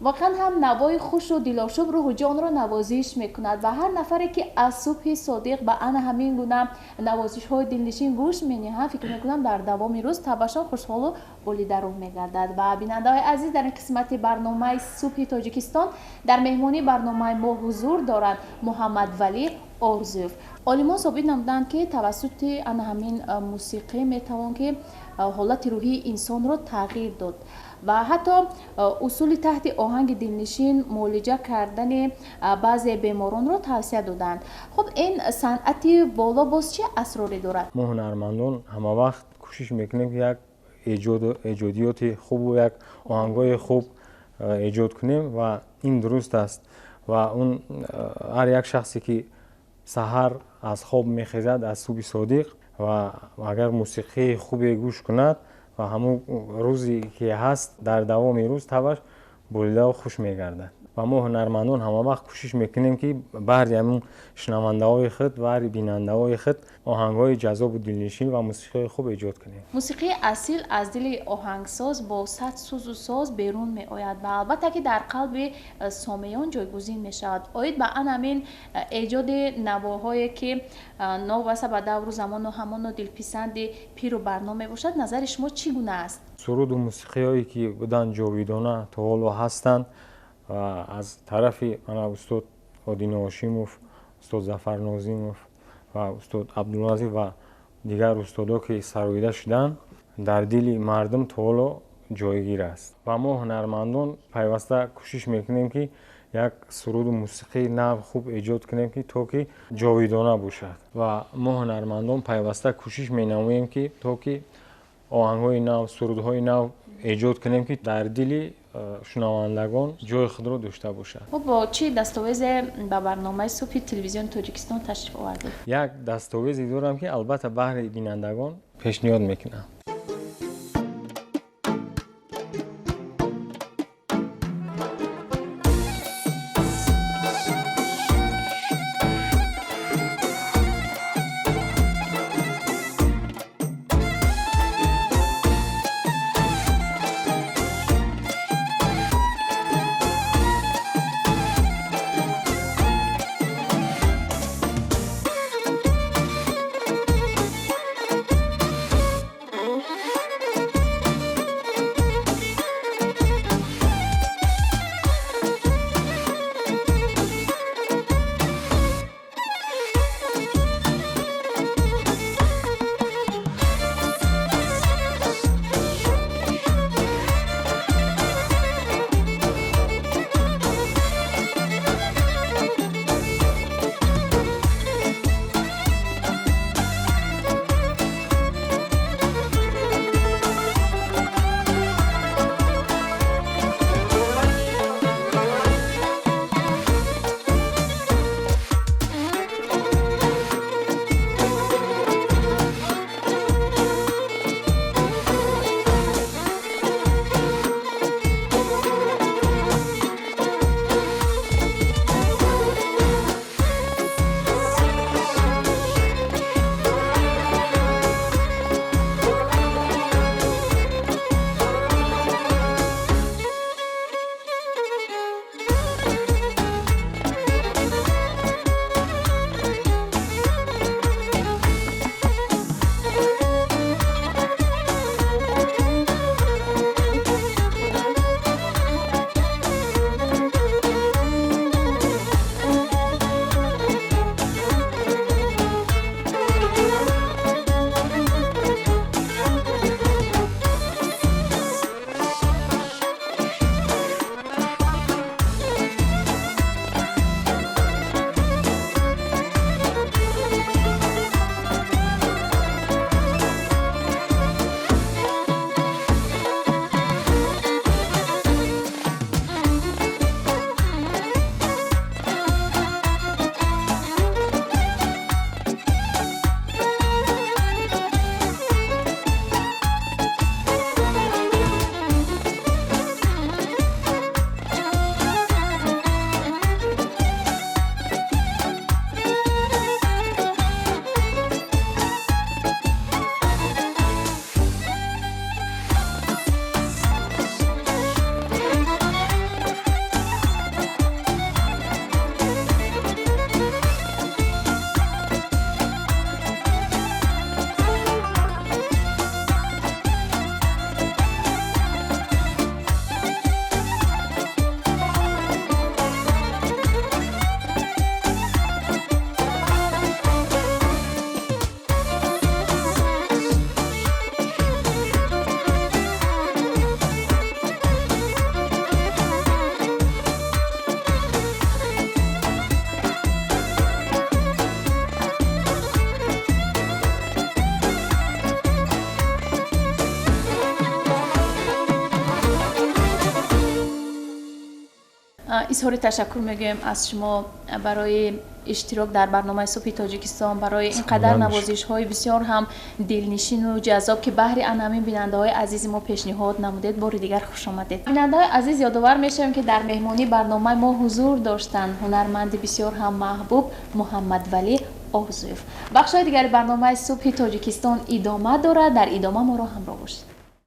Воқеан ҳам навои хушу дилошуб рӯҳу ҷонро навозиш мекунад ва ҳар нафаре, ки аз субҳи содиқ ба ана ҳамин гуна навозишҳои дилнишин гӯш мениҳанд, фикр мекунам, дар давоми рӯз табашон хушҳолу болидаруҳ мегардад. Ва бинандаҳои азиз, дар ин қисмати барномаи «Субҳи Тоҷикистон» дар меҳмонии барномаи мо ҳузур доранд Муҳаммадвалӣ Орзуев. Олимон собит намуданд, ки тавассути ана ҳамин мусиқӣ метавон ки ҳолати рӯҳии инсонро тағйир дод ва ҳатто усули таҳти оҳанги дилнишин муолиҷа кардани баъзе беморонро тавсия доданд. Хуб, ин санъати боло боз чӣ асроре дорад? Мо, ҳунармандон, ҳамавақт кӯшиш мекунем, ки як эҷодиёти хубу як оҳангҳои хуб эҷод кунем ва ин дуруст аст. Ва он ҳар як шахсе, ки саҳар аз хоб мехезад, аз субҳи содиқ, ва агар мусиқии хубе гӯш кунад ва ҳамун рӯзе ки ҳаст, дар давоми рӯз табаш болидаву хуш мегардад. Ва мо, ҳунармандон, ҳамавақт кӯшиш мекунем, ки баҳри ҳамун шунавандаҳои худ, баҳри бинандаҳои худ оҳангҳои ҷаззобу дилнишин ва мусиқиҳои хуб эҷод кунем. Мусиқии асил аз дили оҳангсоз бо сад сӯзу соз берун меояд ва албатта ки дар қалби сомеён ҷойгузин мешавад. Оид ба ан ҳамин эҷоди навоҳое, ки новобаста ба давру замону ҳамоно дилписанди пиру барно мебошад, назари шумо чӣ гуна аст? Суруду мусиқиҳое, ки буданд, ҷовидона то ҳоло ҳастанд ва аз тарафи мана устод Одино Ҳошимов, устод Зафар Нозимов ва устод Абдулазиз ва дигар устодо, ки сароида шуданд, дар дили мардум то ҳоло ҷойгир аст. Ва мо, ҳунармандон, пайваста кӯшиш мекунем, ки як суруду мусиқии нав хуб эҷод кунем, ки то ки ҷовидона бошад. Ва мо, ҳунармандон, пайваста кӯшиш менамоем, ки то ки оҳангҳои нав, сурудҳои нав эҷод кунем, ки дар дили шунавандагон ҷои худро дошта бошад. Хуб, бо чӣ дастовезе ба барномаи «Субҳи» телевизиони Тоҷикистон ташриф овардед? Як дастовезе дорам, ки албатта баҳри бинандагон пешниҳод мекунам. Изҳори ташаккур мегӯем аз шумо барои иштирок дар барномаи Субҳи Тоҷикистон, барои ин қадар навозишҳои бисёр ҳам дилнишину ҷаззоб, ки баҳри ана ҳамин бинандаҳои азизи мо пешниҳод намудед. Бори дигар хушомадед. Бинандаҳои азиз, ёдовар мешавем, ки дар меҳмонии барномаи мо ҳузур доштанд ҳунарманди бисёр ҳам маҳбуб Муҳаммадвалӣ Орзуев. Бахшҳои дигари барномаи Субҳи Тоҷикистон идома дорад. Дар идома моро ҳамроҳ бошед.